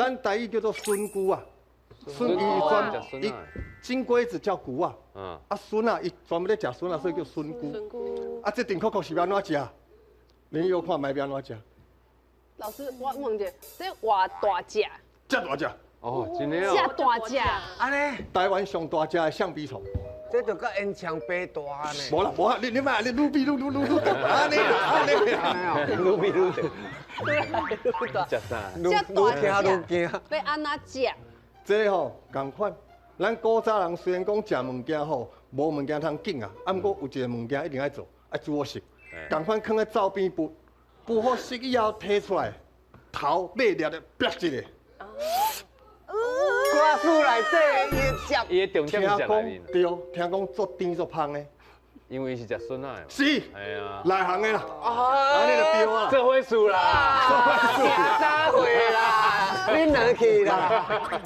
咱台語叫做筍龜啊，筍伊專伊金龜子叫龜啊，啊筍啊，伊專門咧食筍啊，所以叫筍龜。啊，這定確確是欲按怎食？你有看覓欲按怎食？老師，我問一下，這偌大隻？遮大隻。哦，真的哦。遮大隻。按呢？台灣上大隻的象鼻蟲。這就佮煙腸白大呢。無啦，無啦，你莫，你愈比愈愈愈愈大，按呢啦，按呢啦，愈比愈大。愈大。食啥？愈聽愈驚。欲按怎食？這吼仝款，咱古早人雖然講食物件吼無物件通揀啊，啊毋過有一個物件一定愛做，愛煮好食。仝款囥佇灶邊滗，滗好食以後提出來，頭尾掠咧煏一下。歌詞內底伊食，伊的重點是食內面。對，聽講足甜足芳的。因為是食筍仔的。是。係啊。內行的啦。按呢就對啊。做伙事啦。做伙事。啥貨啦？恁兩去啦。